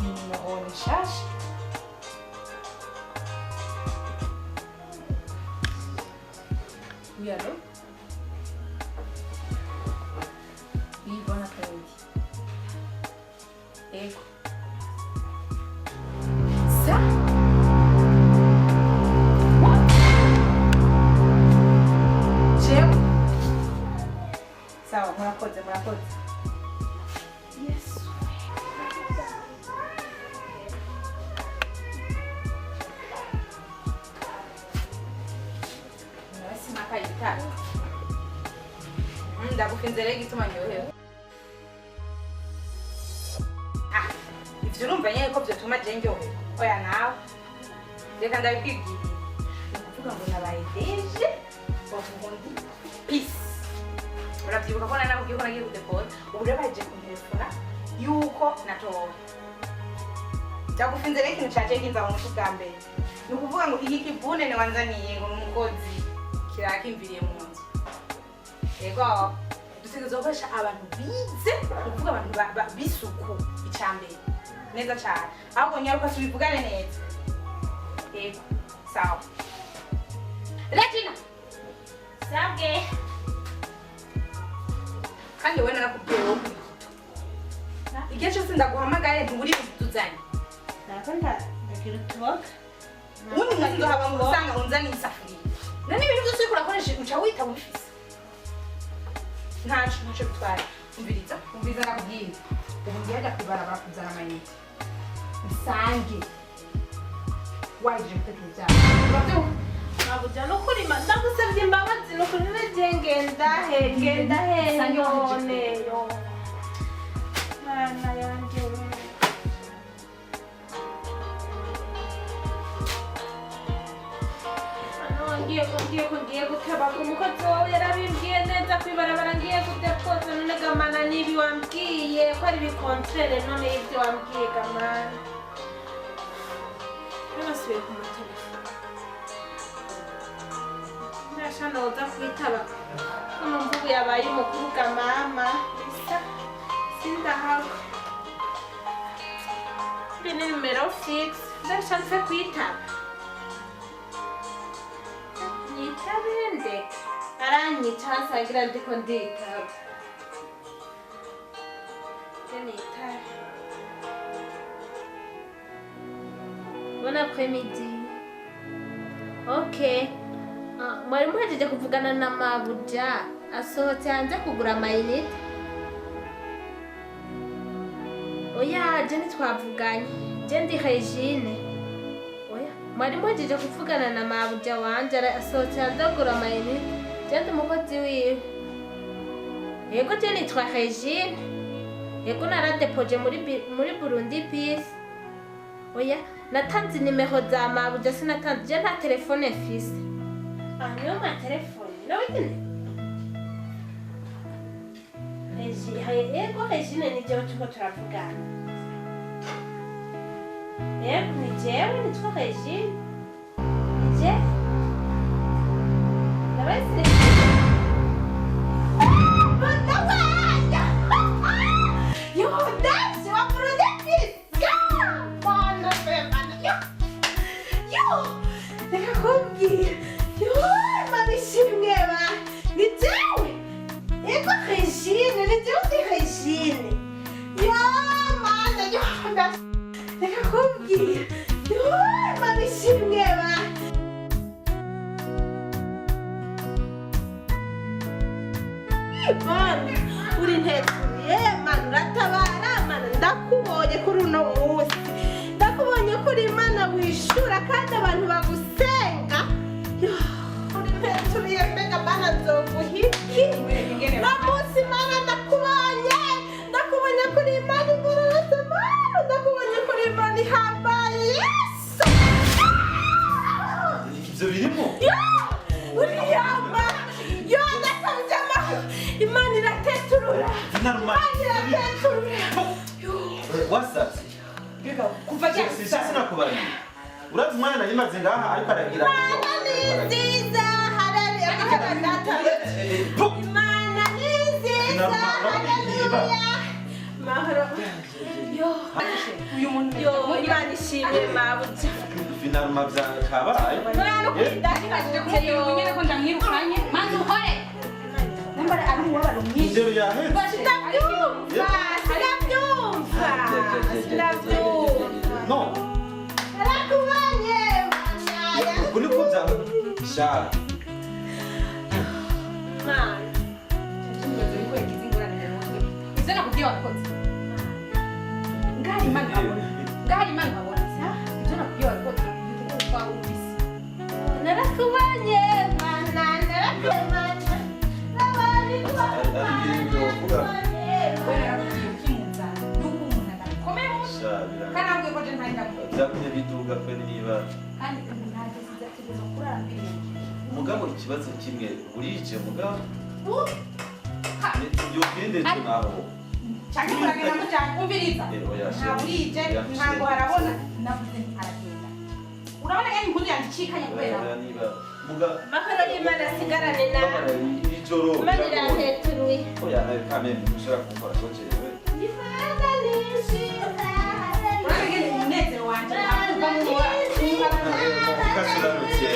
Nimero nshasha. Oui, allô? Oui, bon après-midi. Ego. Ça? What? Jewe? Sawa, murakoze, murakoze. Yesu. Nawe simakayitaka. Ndagufinze rero igituma ndyohewe. Ah, ivyo urumva nyene ko vyotuma je ndyoherwa. Oya nawe. Reka ndabikwibwirira. Ni ukuvuga ngo nabaye DG wa Burundi Peace. Uravyibuka ko nari nakubwiye ko nagiye kudepota. Ubu rero bahejeje kuntelefona yuko natowe. Ndagufinze rero ikintu caje kinza mu mutwe bwa mbere. Ni ukuvuga ngo iki kivune wanzaniye ngo n'umukozi kirakimviriye mu nzu. Yego, dutegerezwa gukoresha abantu bize, ni ukuvuga abantu b'isuku ica mbere. Neza cane. Ahubwo nyaruka tubivugane neza. Yego, sawa. Regina! Sabwe. Kandi wowe narakubwiye wowe uri gito. Igihe cyose ndaguhamagaye ntuburi tuzanye. Nako ndagira utuboga. Ubundi munsi nzohaba ngo usanga unzaniye isafuriya. None ibintu byose uriko urakoresha uca wita ubifise. Ntaco, ntaco bitwaye. Umviriza, umviriza ndakubwira. Ubu ngiye hajya kw'ibarabara kuzana amayinite. Usange wahejeje guteka ibyawe. Uravyumva? Mabuja no kurima ndagusabye imbabazi no kuri nagiye ngenda he ngenda he Usange wahejeje. none yo. Mana yanje we. Hano ngiye ko ngiye ko ngiye guteba umukozi wawe yarabimbwiye neza kwibarabara ngiye kudepoza none gamana nibi wambwiye ko ari bikontrere none ibyo wambwiye gamana. Nabasubiye ku matelefone. Ndashana uza kwitaba ko numva ubu yabaye umukuru ga mama bisa sindahagwa kuri ni nimero fixe ndashatse kwitaba nyitabe ndeka aranyica nsangira ndiko nditaba nde nitabe. Bon après-midi. Ok. Ah, mwari muhejeje kuvugana na Mabuja asohotse hanze kugura amayinite. Oya, je ntitwavuganye. Je ndi Regine. Oya, mwari muhejeje kuvugana na Mabuja wanje asohotse hanze kugura amayinite. Je ndi umukozi wiwe. Yego, je nitwa Regine. Yego, naradepoje muri Burundi Peace. Oya, natanze nimero za Mabuja sinatanze, je nta telefone mfise. Ah, niyo ma telefone. Nawe nyine. Yego Regine ni jewe turiko turavugana. Yego ni jewe nitwa Regine. Ni jewe. Ndabaye Yo, that's wa Burundi Peace. Mana be mana. Yo. Yo. Reka kumbwira. Yo, Imana ishimwe ba. Ni jewe. Yego Regine, ni jewe ndi Regine. Yo, mana, yo, reka kumbwira. Yo, Imana ishimwe ba. Mana, uri ntetuye, Mana uratabara, Mana ndakubonye kuri uno munsi. Ndakubonye kuri Imana wishura kandi abantu bagusenga. Yo, uri ntetuye mbega Mana nzoguha iki? No munsi Mana ndakubonye, ndakubonye kuri Imana igororotse, Mana ndakubonye kuri Imana ihambaye. Yesu! Ibyo birimo. Yo! Uriyama! Yo, ndasabye amahoro! Imana irateturura! Imana irateturura! Wasatse. Kuva Sinakubariye. Urazi umwana nari maze ngaha ariko aragira. Imana ni nziza, haleluya, data. Imana ni nziza, haleluya. Mahoro. Yo, Uyu muntu yo, Imana ishimwe mabuja. Finalement vyakabaye. No kwidashikajije kumubwira ubu nyene ko ndamwirukanye. Manzi ukore. Nambara ari umubabaro mwinshi. Indero yaheze. Sinabyumva, sinabyumva, sinabyumva. No, Narakubonye, Mana. uku niko vya sha. Mana. Ntibaze yuko yagize ingorane mu mutwe. Ivyo nakubwiye wabikoze. Ngaho Imana nkabona. Ngaho Imana nkabona. Ivyo nakubwiye wabikoze. Twawumvise. Narakubonye, Mana, narakubonye. Nabonye Ari ibintu wovuga. We narakubwiye ukimuzana. Yuko umuntu adakomeye mu mutwe. Sha bira. Kandi nakubwiye ko je ntari ndamukunda. Vyakumye biduga kwe niba. Kandi ntageze ategerezwa kurara mbere. Mugabo ikibazo kimwe burije mugabo. Ha. Yogende Ari- naho. Canke muragenda mujanye umviriza. Oya, Nta burije, Oya, ntabwo harabona. Navuze nti aragenda. Urabona ngene impuzu yanjye icikanye kubera. Oya, niba muga Amahoro y'Imana asigarane nawe. ijoro. Imana iranteturuye. Oya, nawe kameme ntushobora kumfasha ko jewe. Imana ni nziza. Urabona ngene umunezero wanje ntakuva mu Ukasuranutse.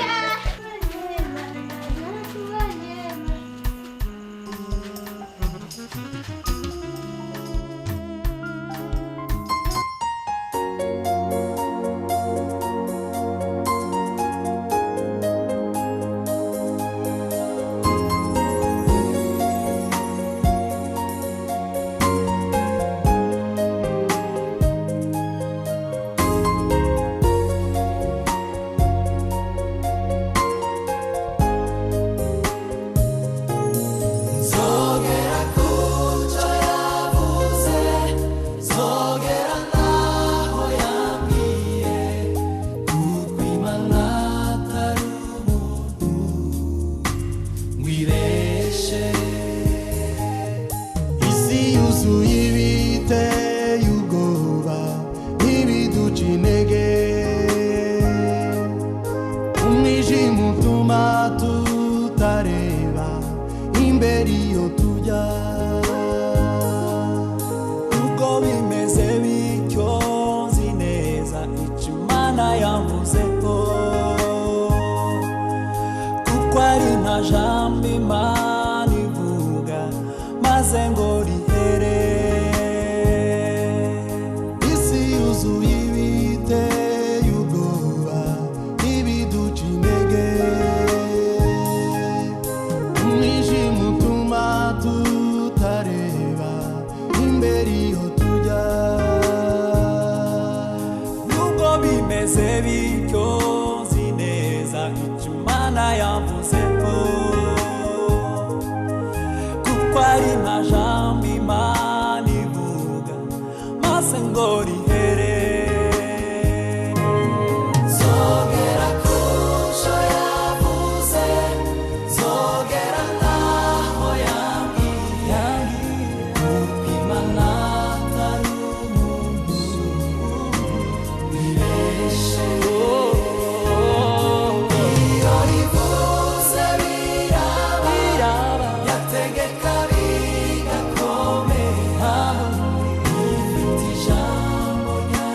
Nzogera kuco yavuze, nzogera naho yambwiye, kuko Imana atari umuntu ngo ibeshe. Isi yuzuye ibiteye ubwoba n'ibiduca intege, umwijima utuma tutareba imbere iyo tujya. Ubwo bimeze bityo nzi neza icyo Imana yavuzeho, kuko ari nta jambo Imana ivuga maze ngo rihere. Isi yuzuye ibiteye ubwoba n'ibiduca intege, umwijima utuma tutareba imbere iyo tujya. Nubwo bimeze bityo nzi neza icyo Imana yavuzeho, kuko ari nta jambo Imana ivuga maze ngo rihere. Nzogera kuco yavuze, nzogera naho yambwiye, kuko Imana atari umuntu wibeshe. Iyo rivuze biraba, yategeka bigakomera, ifite ijambo rya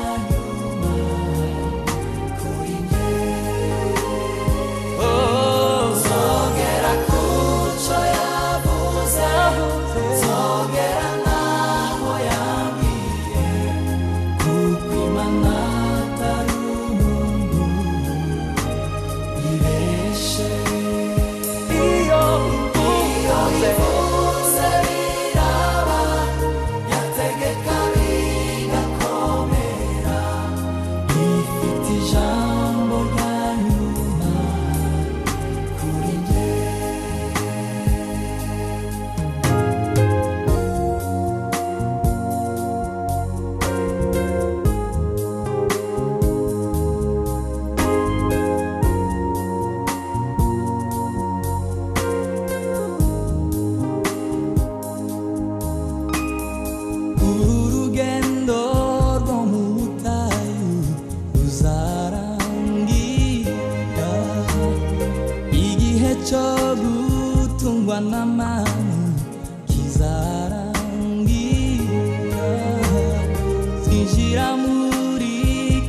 Nzinjira muri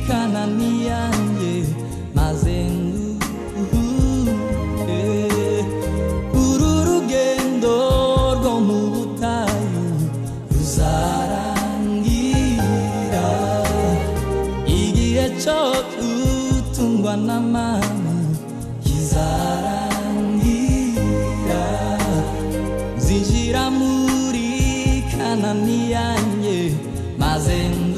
Kanani yanjye maze nduhuke. Uru rugendo rwo mu butayu ruzarangira, igihe cyo gutungwa n'amani kizarangira. Nzinjira muri Kanani yanjye maze nduhuke.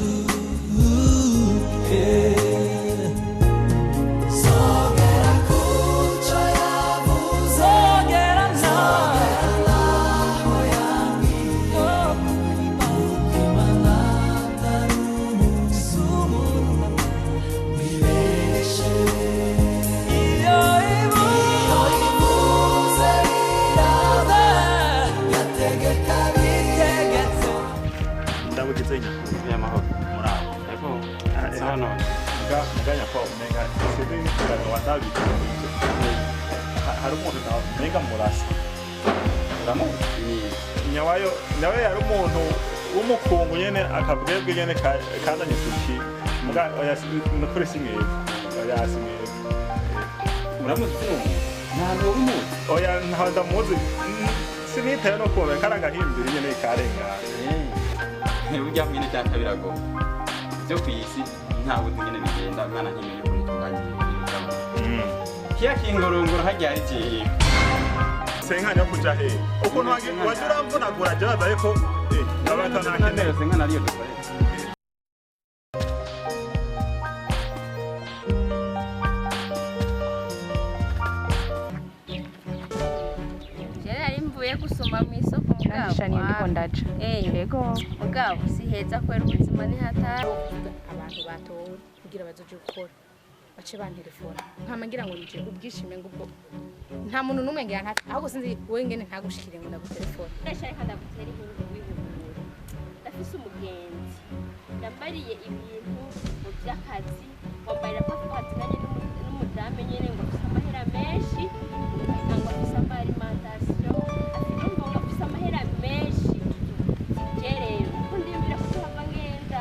Zogera kuco yavuze, zogera naho yambwiye, Imana atari umusumuro wibeshe. Iyo ivuze biraba, yategeka bitegetse. Ndabugize nyakuri. Y'amahoro. Muraho. Yego. Sawa none. Muga nyakwa umenga sinzi kugira wandabika. Hari umuntu nawe umenga murasa. Uramuzi? Ni Nyawayo nawe yari umuntu w'umukungu nyene, akabwebwe nyene kazanye tuki. Muga oya, nukuri si mwebwe. Oya, si mwebwe. Uramuzi se umuntu? Ntabwo umuzi. Oya, ntawe ndamuzi. Sinitaye no kuba karagahimbira nyene karengana. Eh. Burya mwene data biragoye. Byo ku isi ntabwo uzi ingene bigenda, mwana ntimenye ukuntu itunganya ibintu by'abantu. Kiya kingorongoro harya ari jewe. Senkanya yo kuja hehe? Ukuntu waje uramvunagura, je bazaye ko abatanakeneye. Senkana ariyo dukoresha. Nari mvuye gusoma mu isoko mugabo. Kandi niyo ndiko ndaca. Yego. Mugabo si heza kwera, ubuzima ni hatari. Abantu batowe kugira bazoje gukora bace bantelefona, nkama ngira ngo nije ubwishime, ngo ubwo nta muntu n'umwe ngira nta, ahubwo sinzi wowe ngene ntagushikire ngo ndagutelefone. Ndashaka ndagutera inkuru wihugura. Ndafise umugenzi yambariye ibintu mu by'akazi, wambarira ko twazinanye n'umudame nyene, ngo afise amahera menshi, ngo afise ama alimentation, afite, ngo afise amahera menshi. Je rero kuko ndiyumvira ko tuhava ngenda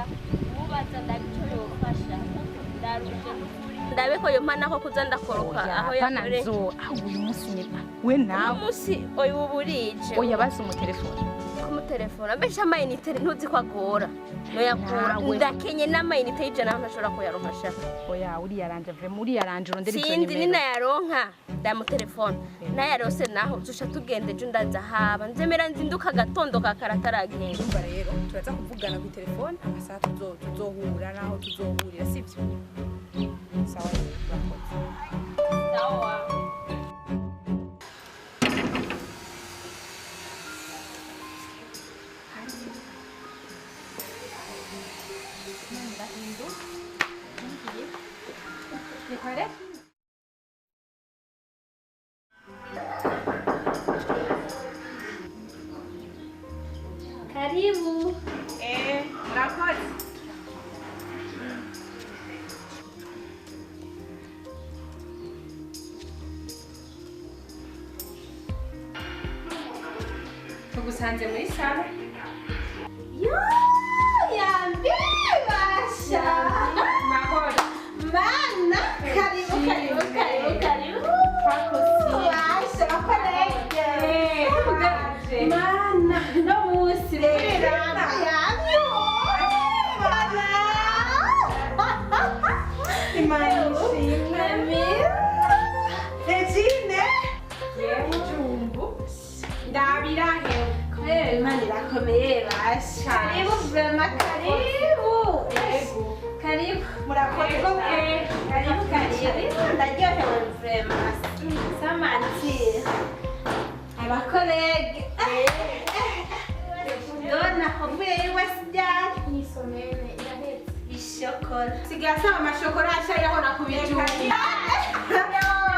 mubaza, ndabe ico yofasha, kuko ndaruje n'ukuri, ndabe ko yompa nako kuza ndakoroka aho Apana. yakoreye. Nzo ahubwo uyu munsi nyine we nawe. Umunsi uyu burije. Oya, basi umutelefone. Kumutelefona mbese amayinite ntuzi ko agora noyakura? Nawe. Ndakenye n'amayinite y'100 ntashobora kuyaronka sha. Oya, uriya ranje vraiment, uriya ranje urondera izo Sindi nimero. Ninayaronka ndamutelefona, nayarose naho zusha tugende ejo, ndaza haba nzemera nzinduka agatondo ka kare ataragenda. Urumva rero turaza kuvugana ku telefone amasaha tuzohura naho tuzohurira, sibyo? Sawa rero, urakoze. Sawa. Nikware. Karibu. Murakoze. Tugusanze muri salo. Yo, yambibasha. Mahoro. Mana, karibu, karibu, karibu, karibu. Basha, bakorege. Mana, no munsi rero yamyo. Mana. Imana ishimwe. Regine. Jumbu ndabirahe. Imana irakomeye basha. Karibu vraiment, karibu. Karibu. Murakoze. Karibu, karibu. Ndaryohewe vraiment. Samantir. Abakolege. Ndabona uvuye iwe sijyari. Ni somene irahetse. Ishokora. Sigaye asaba amashokora ashayiraho na ku bijumbu.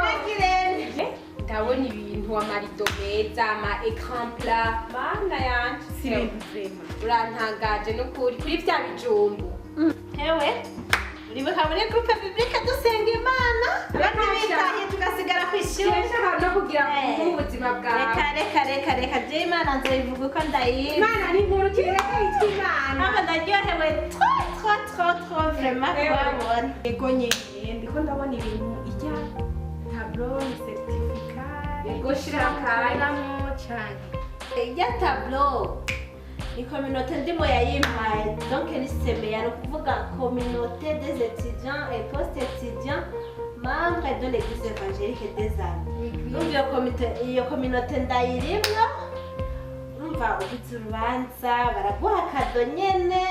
Regirene. Ndabona ibintu, amarido meza, ama écran plat, mana yanje, si ibintu vraiment urantangaje n'ukuri kuri bya bijumbu. Hewe. Uribuka muri groupe biblique dusenga Imana, abandi bitahiye tugasigara ku ishuri. Nshaka no kugira ngo Eh. ubuzima bwawe. Reka, reka, reka, reka, je Imana nzoyivuga uko ndayizi. Imana ni nkuru, kireka yitwa Imana. Hano ndaryohewe trop. trop trop trop vraiment kubabona. Ego nyene, ndiko ndabona ibintu ijya tableau, certificat. Ego, shira akanya. Cyane. Ijya tableau ni communauté ndimo yayimpaye, donc ni CMEA, ni ukuvuga communauté des étudiants et post étudiants membres de l'église évangélique des Amis. Urumva iyo komite, iyo communauté ndayirimwo. Urumva ugize urubanza baraguha cadeau nyene,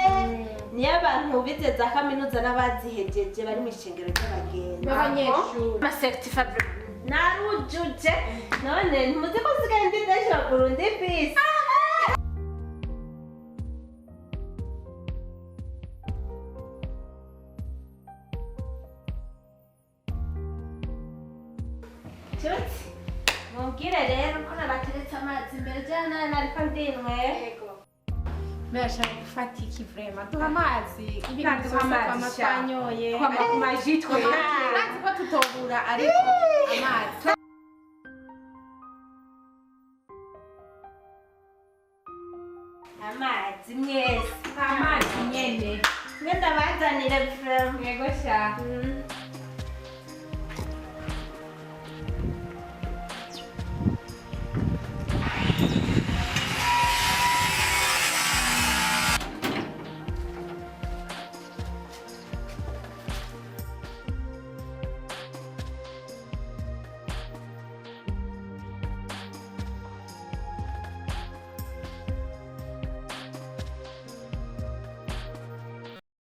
niyo abantu bize za kaminuza n'abazihejeje bari mu ishengero ry'abagenzi. B'abanyeshuri. Amacertificat narujuje, none ntimuzi ko nsigaye ndi deja Burundi bisi. Nshuti, mubwire rero ko nabateretse amazi imbere, jana nariko ndinwe. Ndashaka gufata iki vraiment? Duha amazi, ibintu Duha byose amazi, twama sha. twanyoye. Twama ku maji twe. Urazi ko tutobura, ariko amazi. Amazi mwese. Amazi nyene. Mwe ndabazanire vraiment. Yego sha.